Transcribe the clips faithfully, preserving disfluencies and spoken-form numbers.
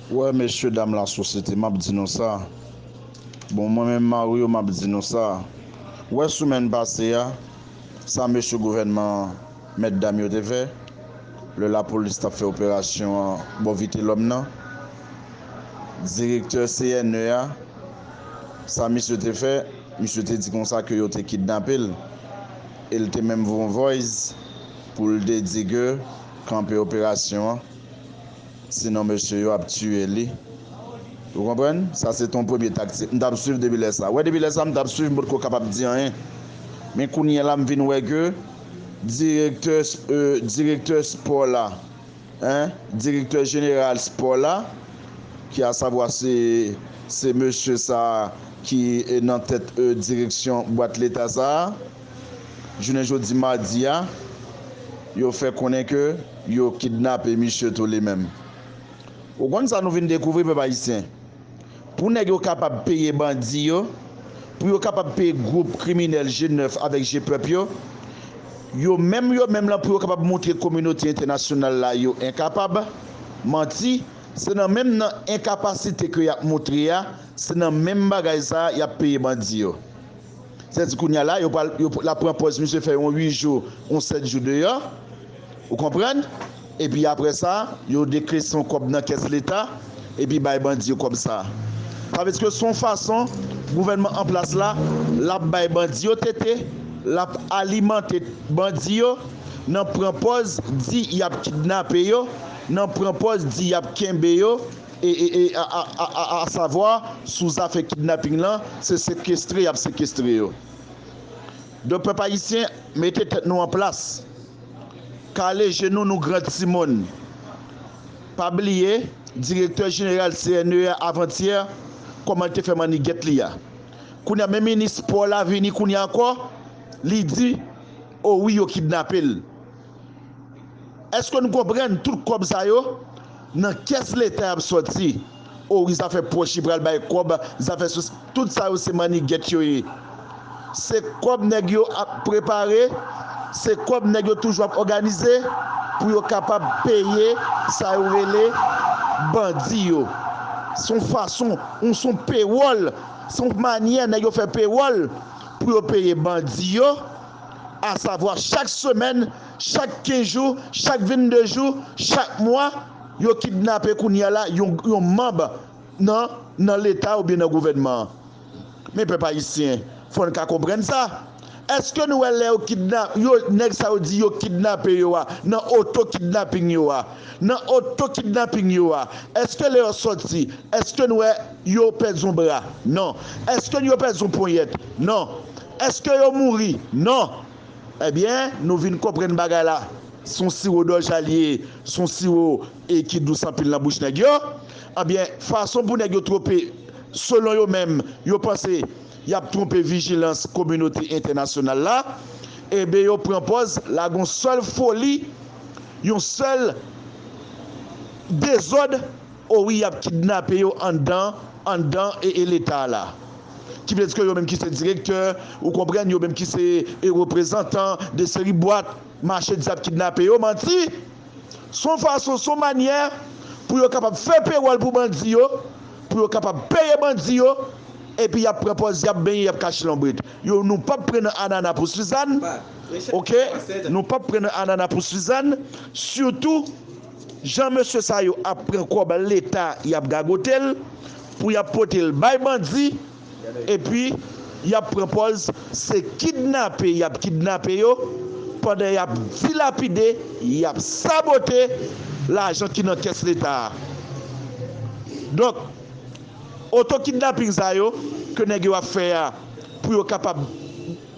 Wè, mesye dam lasosyete, m ap di nou sa. Bon, mwen menm mari yo, m ap di nou sa. Wè, semèn pase a, sa mesye gouvènman an, mèt dam yo te fè, lè lapolis t ap fè operasyon an bò Vitelhomme nan, direktè C N E a, sa misye te fè, misye te di konsa ke yo te kidnape l. E l te menm voye yon voice pou l te di ke kanpe operasyon an, sinon mesye yo ap tiye li. Ou konprann? Sa se t on premye taktik. M t ap swiv depi lè sa. Wè, depi lè sa, m t ap swiv, m potko kapab di anyen. Men kounye a la, m vin wè ke direktè, e, direktè spò la, en, direktè jeneral spò la, ki a savwa se, se mesye sa a ki, e, nan tèt, e, direksyon bwat leta sa a, jounen jodi madi a, yo fè konnen ke yo kidnape misye tou li menm. Ou konn sa nou vin dekouvri, pèp ayisyen? Pou nèg yo kapab peye bandi yo, pou yo kapab peye gwoup kriminèl G nèf avèk G pèp yo, yo menm, yo menm lan, pou yo kapab montre kominote entènasyonal la yo enkapab, manti, se nan menm nan enkapasite ke y ap montre a, se nan menm bagay sa a y ap peye bandi yo. Sèdi kounye a la, yo pral, yo, l ap pran pòz misye fè yon uit jou, yon sèt jou deyò. Ou konprann? Epi apre sa, yo dekese yon kòb nan kès leta, epi bay bandi yo kòb sa. Sa vle di ke se yon fason gouvènman an plas la, l ap bay bandi yo tete, l ap alimante bandi yo, nan pran pòz di y ap kidnape yo, nan pran pòz di y ap kenbe yo, e, e, e, a, a, a, a, a savwa, sou zafè kidnaping lan, se sekestre y ap sekestre yo. Donk, pèp ayisyen, mete tèt nou an plas. Kale je nou, nou gran timoun. Pa bliye, direktè jeneral C N E a avantyè, kòman l te fè mannigèt li a. Kounye a, men minis spò la vini kounye a ankò, li di, o wi, yo kidnape l. Èske nou konprann tout kòb sa yo? Nan kès leta y ap sòti. O wi, zafè pwòch li pral bay kòb, zafè sou, tout sa yo se mannigèt yo ye. Se kòb nèg yo ap prepare, se kòb nèg yo toujou ap òganize pou yo kapab peye sa yo rele bandi yo. Se yon fason, yon, se yon pewòl, se yon manyè nèg yo fè pewòl pou yo peye bandi yo, asavwa chak semèn, chak kenz jou, chak vennde jou, chak mwa, yo kidnape kounye a la yon, yon manm nan, nan leta oubyen nan gouvènman an. Men pèp ayisyen, fò n ka konprann sa. Èske nou wè lè yo kidnap, yo, nèg sa yo di yo kidnape yo a, nan oto kidnaping yo a, nan oto kidnaping yo a, èske lè yo sòti, èske nou wè yo pèdi yon bra? Non. Èske yo pèdi yon ponyèt? Non. Èske yo mouri? Non. Ebyen, nou vin konprann bagay la. Se yon siwo dòja li ye, se yon siwo, e, ki dous anpil nan bouch nèg yo. Ebyen, fason pou nèg yo twonpe, selon yo menm, yo panse y ap twonpe vijilans kominote entènasyonal la. Ebyen, yo pran pòz, lage yon sèl foli, yon sèl dezòd, o wi, y ap kidnape yo anndan, anndan e, e leta a la. Ki vle di ke yo menm ki se direktè, ou konprann, yo menm ki se, e, reprezantan de seri bwat, mache di y ap kidnape yo, manti. Se yon fason, se yon manyè pou yo kapab fè pewòl pou bandi yo, pou yo kapab peye bandi yo, epi y ap pran pòz, y ap benyen, y ap kache lanbrit. Yo, nou p ap pran nan anana pou Sizàn, oke? Nou p ap pran nan anana pou Sizàn, sitou jan mesye sa yo ap pran kòb leta, y ap gagote l, pou y ap pote l bay bandi, epi y ap pran pòz se kidnape y ap kidnape yo, pandan y ap dilapide, y ap sabote lajan ki nan kès leta a. Donk, oto kidnaping sa yo ke nèg yo ap fè a, pou yo kapab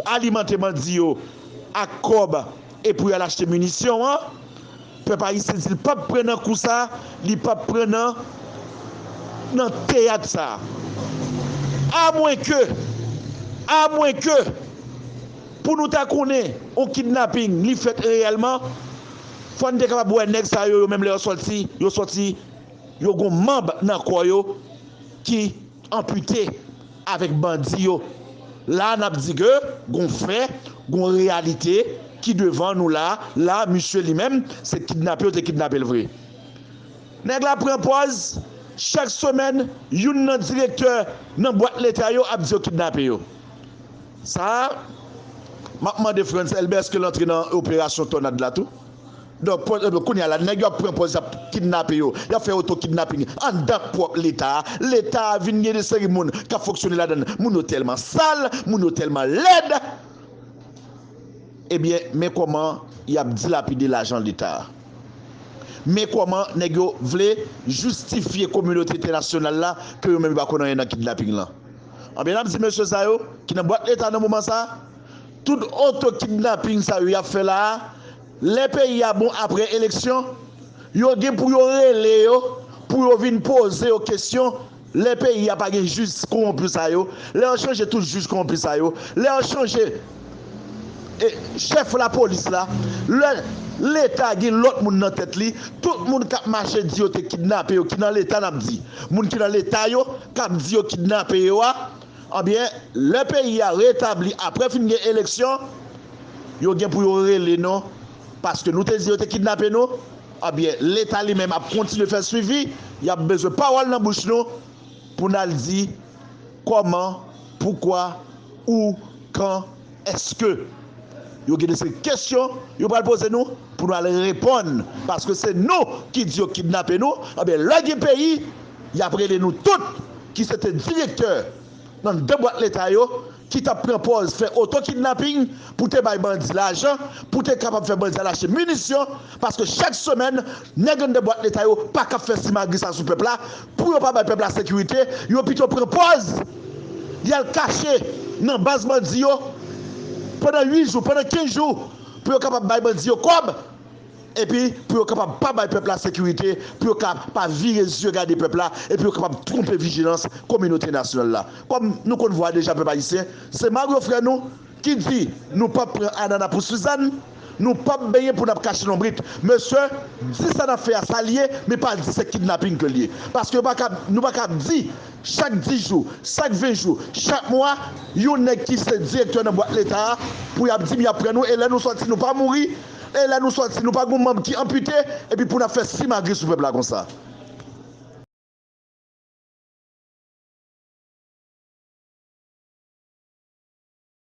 alimante bandi yo ak kòb e pou y al achte minisyon an, pèp ayisyen di l p ap pran nan kou sa, li p ap pran nan, nan teyat sa. Amwenke, amwenke, pou nou ta konnen yon kidnaping, li fèt reyèlman, fò n te kapab wè nèg sa yo, yo menm lè yo sòti, yo sòti, yo gon manm nan kò yo ki anpite avèk bandi yo. La, n ap di ke gon fè, gon reyalite ki devan nou la. La, misye li menm, se kidnape yo te kidnape l vre. Nèg la pran pòz, Chak semèn, youn nan direktè nan bwat leta yo ap di yo kidnape yo. Sa a, m ap mande Frantz Elbé èske l antre nan operasyon Tònad la tou? Donk, kounye a la, nèg yo ap pran pòz, y ap kidnape yo, y ap fè oto kidnaping anndan pwòp leta a. Leta a vin gen de seri moun k ap fonksyone ladan l. Moun yo tèlman sal, moun yo tèlman lèd. Ebyen, men kòman y ap dilapide lajan leta a. Men kòman nèg yo vle jistifye kominote entènasyonal la ke yo menm yo pa konn anyen nan kidnaping lan. Anben, n ap di mesye sa yo ki nan bwat leta nan moman sa a, tout oto kidnaping sa yo y ap fè la a, lè peyi a bon apre eleksyon, yo gen pou yo rele yo, pou yo vin poze yo kesyon, lè peyi a pa gen jij kowonpi sa yo, lè yo chanje tout jij kowonpi sa yo, lè yo chanje e, chèf lapolis la, lè leta gen lòt moun nan tèt li, tout moun k ap mache di yo te kidnape yo, ki nan leta n ap di, moun ki nan leta yo, k ap di yo kidnape yo a, anbyen, lè peyi a retabli apre fin gen eleksyon, yo gen pou yo rele nou, paske nou te di yo te kidnape nou, anbyen, leta li menm ap kontinye fè swivi, y ap bezwen pawòl nan bouch nou pou n al di kòman, poukwa, ou, kan, èske. Yo gen de seri kesyon yo pral poze nou pou nou al reponn, paske se nou ki di yo kidnape nou, anbyen, lè gen peyi, y ap rele nou tout ki se te direktè nan de bwat leta yo, ki t ap pran pòz fè oto kidnaping pou te bay bandi lajan, pou te kapab fè bandi al achte minisyon, paske chak semèn, nèg anndan bwat leta yo pa kab fè simagri sa sou pèp la, pou yo pa bay pèp la sekirite, yo pito pran pòz, y al kache nan baz bandi yo pandan uit jou, pandan kenz jou, pou yo kapab bay bandi yo kòb, epi pou yo kapab pa bay pèp la sekirite, pou yo ka pa vire zye gade pèp la, epi yo kapab twonpe vijilans kominote entènasyonal la. Kòm nou konn vwa deja, pèp ayisyen, se Mario frè nou ki di nou p ap pran anana pou Suzanne, nou p ap benyen pou n ap kache lonbrit. Mesye, di sa n ap fè a sa l ye, men pa di se kidnaping ke l ye. Paske yo pa ka, nou pa ka di chak dis jou, chak ven jou, chak mwa, yon nèg ki se direktè nan bwat leta a, pou y ap di m y ap pran nou, e lè nou sòti nou pa mouri, e lè nou sòti nou pa gon manm ki anpite, epi pou n ap fè simagri sou pèp la konsa.